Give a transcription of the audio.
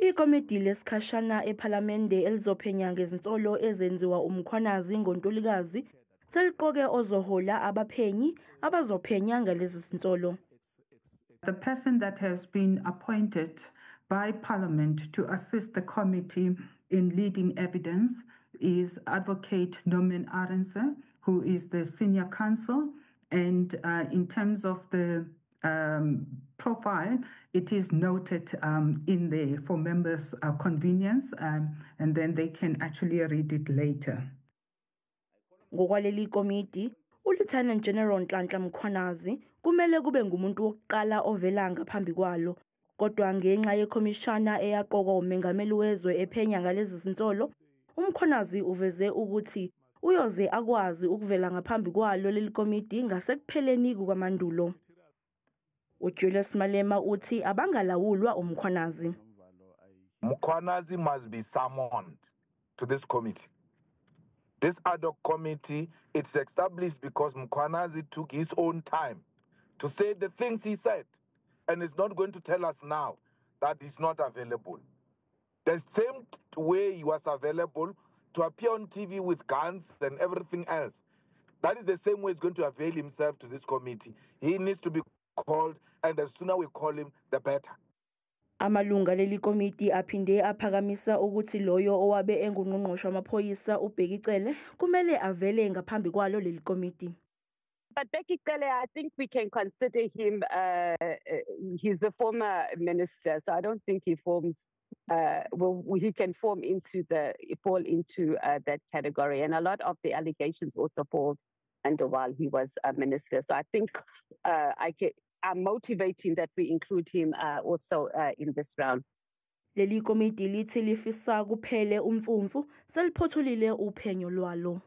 Ikomidi lesikhashana ePhalamende elizophenya ngezinsolo ezenziwa uMkhwanazi ngoNtulikazi seliqoke ozohola abaphenyi abazophenya ngalezi zinsolo. The person that has been appointed by Parliament to assist the committee in leading evidence is Advocate Norman Arendse, who is the senior counsel. And in terms of the profile, it is noted in there for members' convenience, and then they can actually read it later. Ngokwaleli komiti, uLieutenant General Nhlanhla Mkhwanazi kumele kube ngumuntu wokuqala ovela ngaphambi kwalo. Kodwa ngenxa yekhomishana eyaqokwa umengameli wezwe ephenya ngalezi zinsolo, uMkhwanazi uveze ukuthi uyoze akwazi ukuvela ngaphambi kwalo leli komiti ngasekupheleni kukaMandulo. UJulius Malema uthi abangalawulwa uMkhwanazi. Mkhwanazi must be summoned to this committee. This ad hoc committee, it's established because Mkhwanazi took his own time to say the things he said, and is not going to tell us now that he's not available. The same way he was available to appear on TV with guns and everything else, that is the same way he's going to avail himself to this committee. He needs to be called, and the sooner we call him, the better. Amalunga leli komiti aphinde aphakamisa ukuthi loyo owabe engungqongqoshe wamaphoyisa uBheki Cele kumele avele ngaphambi kwalo leli komiti. But Bheki Cele, I think we can consider him, he's a former minister, so I don't think he forms, well, he can form into the, fall into that category. And a lot of the allegations also falls under while he was a minister. So I think I'm motivating that we include him also in this round. Leli komiti lithi lifisa kuphele uMfumfu seliphothulile uphenyo lwalo.